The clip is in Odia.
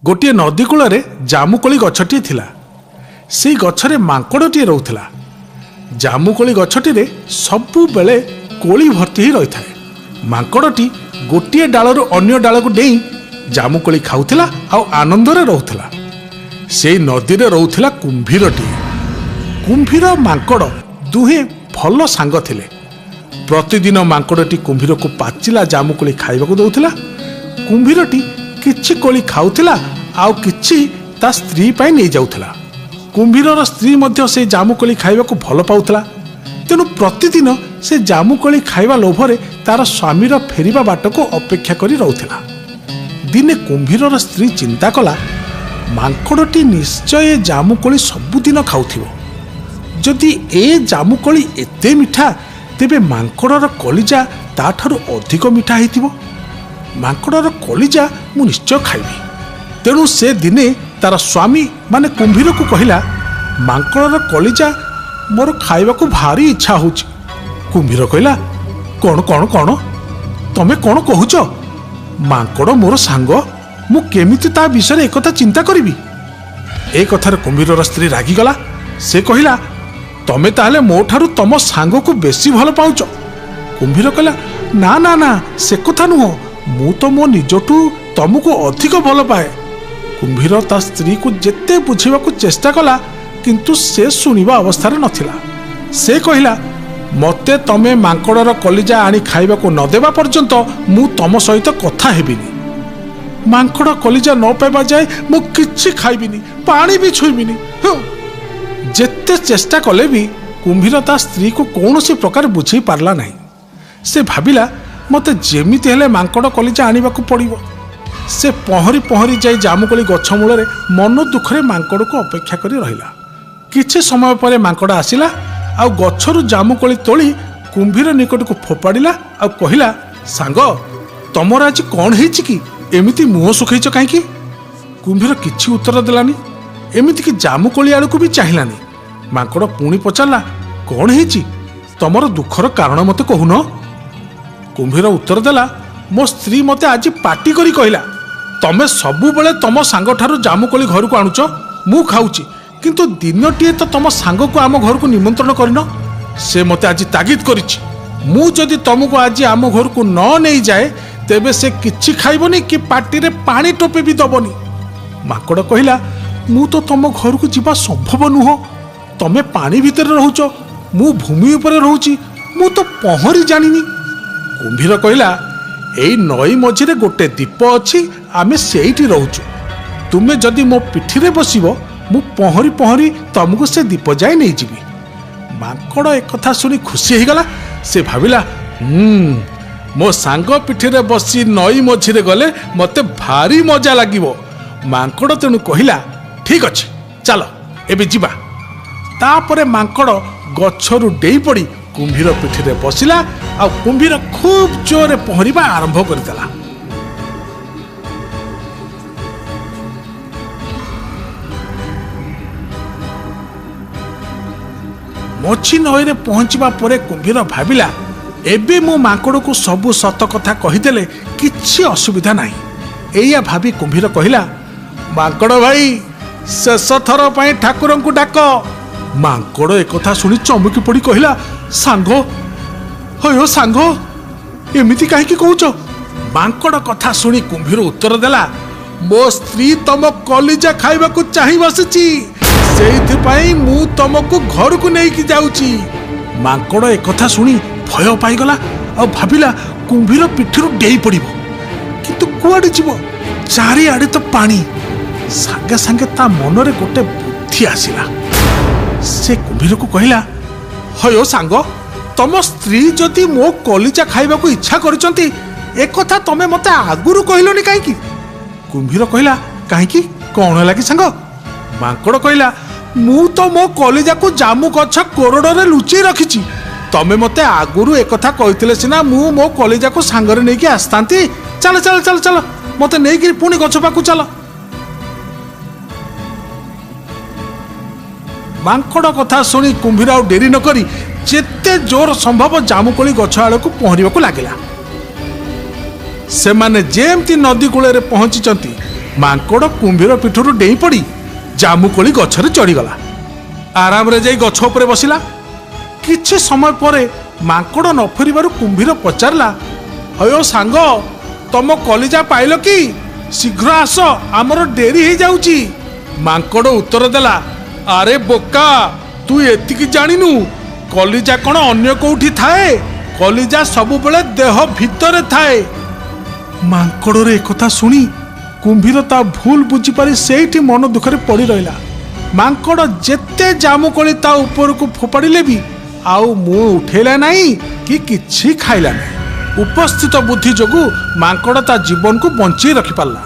ଗୋଟିଏ ନଦୀ କୂଳରେ ଜାମୁକୋଳି ଗଛଟିଏ ଥିଲା। ସେଇ ଗଛରେ ମାଙ୍କଡ଼ଟିଏ ରହୁଥିଲା। ଜାମୁକୋଳି ଗଛଟିରେ ସବୁବେଳେ କୋଳି ଭର୍ତ୍ତି ହୋଇ ରହିଥାଏ। ମାଙ୍କଡ଼ଟି ଗୋଟିଏ ଡାଳରୁ ଅନ୍ୟ ଡାଳକୁ ଡେଇଁ ଜାମୁକୋଳି ଖାଉଥିଲା ଆଉ ଆନନ୍ଦରେ ରହୁଥିଲା। ସେଇ ନଦୀରେ ରହୁଥିଲା କୁମ୍ଭୀରଟିଏ। କୁମ୍ଭୀର ମାଙ୍କଡ଼ ଦୁହେଁ ଭଲ ସାଙ୍ଗ ଥିଲେ। ପ୍ରତିଦିନ ମାଙ୍କଡ଼ଟି କୁମ୍ଭୀରକୁ ପାଚିଲା ଜାମୁକୋଳି ଖାଇବାକୁ ଦେଉଥିଲା। କୁମ୍ଭୀରଟି କିଛି କୋଳି ଖାଉଥିଲା ଆଉ କିଛି ତା ସ୍ତ୍ରୀ ପାଇଁ ନେଇଯାଉଥିଲା। କୁମ୍ଭୀରର ସ୍ତ୍ରୀ ମଧ୍ୟ ସେଇ ଜାମୁକୋଳି ଖାଇବାକୁ ଭଲ ପାଉଥିଲା। ତେଣୁ ପ୍ରତିଦିନ ସେ ଜାମୁକୋଳି ଖାଇବା ଲୋଭରେ ତାର ସ୍ୱାମୀର ଫେରିବା ବାଟକୁ ଅପେକ୍ଷା କରି ରହୁଥିଲା। ଦିନେ କୁମ୍ଭୀରର ସ୍ତ୍ରୀ ଚିନ୍ତା କଲା, ମାଙ୍କଡ଼ଟି ନିଶ୍ଚୟ ଏ ଜାମୁକୋଳି ସବୁଦିନ ଖାଉଥିବ। ଯଦି ଏ ଜାମୁକୋଳି ଏତେ ମିଠା, ତେବେ ମାଙ୍କଡ଼ର କଲିଜା ତାଠାରୁ ଅଧିକ ମିଠା ହେଇଥିବ। ମାଙ୍କଡ଼ର କଲିଜା ମୁଁ ନିଶ୍ଚୟ ଖାଇବି। ତେଣୁ ସେ ଦିନେ ତାର ସ୍ୱାମୀ ମାନେ କୁମ୍ଭୀରକୁ କହିଲା, ମାଙ୍କଡ଼ର କଲିଜା ମୋର ଖାଇବାକୁ ଭାରି ଇଚ୍ଛା ହେଉଛି। କୁମ୍ଭୀର କହିଲା, କ'ଣ କ'ଣ କ'ଣ, ତମେ କ'ଣ କହୁଛ? ମାଙ୍କଡ଼ ମୋର ସାଙ୍ଗ, ମୁଁ କେମିତି ତା ବିଷୟରେ ଏକଥା ଚିନ୍ତା କରିବି? ଏ କଥାରେ କୁମ୍ଭୀରର ସ୍ତ୍ରୀ ରାଗିଗଲା। ସେ କହିଲା, ତମେ ତାହେଲେ ମୋ ଠାରୁ ତମ ସାଙ୍ଗକୁ ବେଶୀ ଭଲ ପାଉଛ? କୁମ୍ଭୀର କହିଲା, ନା ନା ନା, ସେ କଥା ନୁହଁ, ମୁଁ ତ ମୋ ନିଜଠୁ ତମକୁ ଅଧିକ ଭଲ ପାଏ। କୁମ୍ଭୀର ତା ସ୍ତ୍ରୀକୁ ଯେତେ ବୁଝିବାକୁ ଚେଷ୍ଟା କଲା, କିନ୍ତୁ ସେ ଶୁଣିବା ଅବସ୍ଥାରେ ନଥିଲା। ସେ କହିଲା, ମୋତେ ତମେ ମାଙ୍କଡ଼ର କଲିଜା ଆଣି ଖାଇବାକୁ ନ ଦେବା ପର୍ଯ୍ୟନ୍ତ ମୁଁ ତମ ସହିତ କଥା ହେବିନି। ମାଙ୍କଡ଼ କଲିଜା ନ ପାଇବା ଯାଏ ମୁଁ କିଛି ଖାଇବିନି, ପାଣି ବି ଛୁଇଁବିନି। ଯେତେ ଚେଷ୍ଟା କଲେ ବି କୁମ୍ଭୀର ତା ସ୍ତ୍ରୀକୁ କୌଣସି ପ୍ରକାର ବୁଝେଇ ପାରିଲା ନାହିଁ। ସେ ଭାବିଲା, ମୋତେ ଯେମିତି ହେଲେ ମାଙ୍କଡ଼ କଲିଜା ଆଣିବାକୁ ପଡ଼ିବ। ସେ ପହଁରି ପହଁରି ଯାଇ ଜାମୁକୋଳି ଗଛ ମୂଳରେ ମନ ଦୁଃଖରେ ମାଙ୍କଡ଼କୁ ଅପେକ୍ଷା କରି ରହିଲା। କିଛି ସମୟ ପରେ ମାଙ୍କଡ଼ ଆସିଲା ଆଉ ଗଛରୁ ଜାମୁକୋଳି ତୋଳି କୁମ୍ଭୀର ନିକଟକୁ ଫୋପାଡ଼ିଲା ଆଉ କହିଲା, ସାଙ୍ଗ, ତମର ଆଜି କ'ଣ ହେଇଛି କି? ଏମିତି ମୁହଁ ଶୁଖେଇଛ କାହିଁକି? କୁମ୍ଭୀର କିଛି ଉତ୍ତର ଦେଲାନି, ଏମିତିକି ଜାମୁକୋଳି ଆଡ଼କୁ ବି ଚାହିଁଲାନି। ମାଙ୍କଡ଼ ପୁଣି ପଚାରିଲା, କ'ଣ ହେଇଛି? ତମର ଦୁଃଖର କାରଣ ମୋତେ କହୁନ? କୁମ୍ଭୀର ଉତ୍ତର ଦେଲା, ମୋ ସ୍ତ୍ରୀ ମୋତେ ଆଜି ପାଟି କରି କହିଲା, ତମେ ସବୁବେଳେ ତମ ସାଙ୍ଗଠାରୁ ଜାମୁକୋଳି ଘରକୁ ଆଣୁଛ, ମୁଁ ଖାଉଛି, କିନ୍ତୁ ଦିନଟିଏ ତ ତମ ସାଙ୍ଗକୁ ଆମ ଘରକୁ ନିମନ୍ତ୍ରଣ କରିନ। ସେ ମୋତେ ଆଜି ତାଗିଦ କରିଛି, ମୁଁ ଯଦି ତମକୁ ଆଜି ଆମ ଘରକୁ ନ ନେଇଯାଏ ତେବେ ସେ କିଛି ଖାଇବନି କି ପାଟିରେ ପାଣି ଟୋପେ ବି ଦବନି। ମାଙ୍କଡ଼ କହିଲା, ମୁଁ ତ ତମ ଘରକୁ ଯିବା ସମ୍ଭବ ନୁହଁ। ତମେ ପାଣି ଭିତରେ ରହୁଛ, ମୁଁ ଭୂମି ଉପରେ ରହୁଛି, ମୁଁ ତ ପହଁରି ଜାଣିନି। କୁମ୍ଭୀର କହିଲା, ଏଇ ନଈ ମଝିରେ ଗୋଟେ ଦ୍ୱୀପ ଅଛି, ଆମେ ସେଇଠି ରହୁଛୁ। ତୁମେ ଯଦି ମୋ ପିଠିରେ ବସିବ, ମୁଁ ପହଁରି ପହଁରି ତମକୁ ସେ ଦ୍ୱୀପ ଯାଏ ନେଇଯିବି। ମାଙ୍କଡ଼ ଏକଥା ଶୁଣି ଖୁସି ହେଇଗଲା। ସେ ଭାବିଲା, ମୋ ସାଙ୍ଗ ପିଠିରେ ବସି ନଈ ମଝିରେ ଗଲେ ମୋତେ ଭାରି ମଜା ଲାଗିବ। ମାଙ୍କଡ଼ ତେଣୁ କହିଲା, ଠିକ୍ ଅଛି, ଚାଲ ଏବେ ଯିବା। ତାପରେ ମାଙ୍କଡ଼ ଗଛରୁ ଡେଇଁ ପଡ଼ି କୁମ୍ଭୀର ପିଠିରେ ବସିଲା ଆଉ କୁମ୍ଭୀର ଖୁବ୍ ଜୋରରେ ପହଁରିବା ଆରମ୍ଭ କରିଦେଲା। ମଝି ନଈରେ ପହଞ୍ଚିବା ପରେ କୁମ୍ଭୀର ଭାବିଲା, ଏବେ ମୁଁ ମାଙ୍କଡ଼କୁ ସବୁ ସତ କଥା କହିଦେଲେ କିଛି ଅସୁବିଧା ନାହିଁ। ଏଇଆ ଭାବି କୁମ୍ଭୀର କହିଲା, ମାଙ୍କଡ଼ ଭାଇ, ଶେଷ ଥର ପାଇଁ ଠାକୁରଙ୍କୁ ଡାକ। ମାଙ୍କଡ଼ ଏକଥା ଶୁଣି ଚମକି ପଡ଼ି କହିଲା, ସାଙ୍ଗ, ହୟ ସାଙ୍ଗ, ଏମିତି କାହିଁକି କହୁଛ? ମାଙ୍କଡ଼ କଥା ଶୁଣି କୁମ୍ଭୀର ଉତ୍ତର ଦେଲା, ମୋ ସ୍ତ୍ରୀ ତମ କଲିଜା ଖାଇବାକୁ ଚାହିଁ ବସିଛି, ସେଇଥିପାଇଁ ମୁଁ ତମକୁ ଘରକୁ ନେଇକି ଯାଉଛି। ମାଙ୍କଡ଼ ଏକଥା ଶୁଣି ଭୟ ପାଇଗଲା ଆଉ ଭାବିଲା କୁମ୍ଭୀର ପିଠିରୁ ଡେଇଁ ପଡ଼ିବ, କିନ୍ତୁ କୁଆଡ଼େ ଯିବ? ଚାରିଆଡ଼େ ତ ପାଣି। ସାଙ୍ଗେ ସାଙ୍ଗେ ତା ମନରେ ଗୋଟେ ବୁଦ୍ଧି ଆସିଲା। ସେ କୁମ୍ଭୀରକୁ କହିଲା, ହୟ ସାଙ୍ଗ, ତମ ସ୍ତ୍ରୀ ଯଦି ମୋ କଲିଜା ଖାଇବାକୁ ଇଚ୍ଛା କରିଛନ୍ତି, ଏକଥା ତମେ ମୋତେ ଆଗରୁ କହିଲନି କାହିଁକି? କୁମ୍ଭୀର କହିଲା, କାହିଁକି, କ'ଣ ହେଲା କି ସାଙ୍ଗ? ମାଙ୍କଡ଼ କହିଲା, ମୁଁ ତ ମୋ କଲିଜାକୁ ଜାମୁ ଗଛ କୋରଡ଼ରେ ଲୁଚେଇ ରଖିଛି। ତମେ ମୋତେ ଆଗରୁ ଏକଥା କହିଥିଲେ ସିନା ମୁଁ ମୋ କଲିଜାକୁ ସାଙ୍ଗରେ ନେଇକି ଆସିଥାନ୍ତି। ଚାଲ ଚାଲ ଚାଲ ଚାଲ, ମୋତେ ନେଇକିରି ପୁଣି ଗଛ ପାଖକୁ ଚାଲ। ମାଙ୍କଡ଼ କଥା ଶୁଣି କୁମ୍ଭୀର ଆଉ ଡେରି ନକରି ଯେତେ ଜୋର ସମ୍ଭବ ଜାମୁକୋଳି ଗଛ ଆଡ଼କୁ ପହଁରିବାକୁ ଲାଗିଲା। ସେମାନେ ଯେମିତି ନଦୀ କୂଳରେ ପହଞ୍ଚିଛନ୍ତି, ମାଙ୍କଡ଼ କୁମ୍ଭୀର ପିଠରୁ ଡେଇଁ ପଡ଼ି ଜାମୁକୋଳି ଗଛରେ ଚଢ଼ିଗଲା। ଆରାମରେ ଯାଇ ଗଛ ଉପରେ ବସିଲା। କିଛି ସମୟ ପରେ ମାଙ୍କଡ଼ ନ ଫେରିବାରୁ କୁମ୍ଭୀର ପଚାରିଲା, ହୟୋ ସାଙ୍ଗ, ତମ କଲିଜା ପାଇଲ କି? ଶୀଘ୍ର ଆସ, ଆମର ଡେରି ହେଇଯାଉଛି। ମାଙ୍କଡ଼ ଉତ୍ତର ଦେଲା, ଆରେ ବୋକା, ତୁ ଏତିକି ଜାଣିନୁ? କଲିଜା କ'ଣ ଅନ୍ୟ କୋଉଠି ଥାଏ? କଲିଜା ସବୁବେଳେ ଦେହ ଭିତରେ ଥାଏ। ମାଙ୍କଡ଼ର ଏକଥା ଶୁଣି କୁମ୍ଭୀର ତା ଭୁଲ ବୁଝିପାରି ସେଇଠି ମନ ଦୁଃଖରେ ପଡ଼ି ରହିଲା। ମାଙ୍କଡ଼ ଯେତେ ଜାମୁକୋଳି ତା ଉପରକୁ ଫୋପାଡ଼ିଲେ ବି ଆଉ ମୁଁ ଉଠେଇଲା ନାହିଁ କି କିଛି ଖାଇଲା ନାହିଁ। ଉପସ୍ଥିତ ବୁଦ୍ଧି ଯୋଗୁଁ ମାଙ୍କଡ଼ ତା ଜୀବନକୁ ବଞ୍ଚେଇ ରଖିପାରିଲା।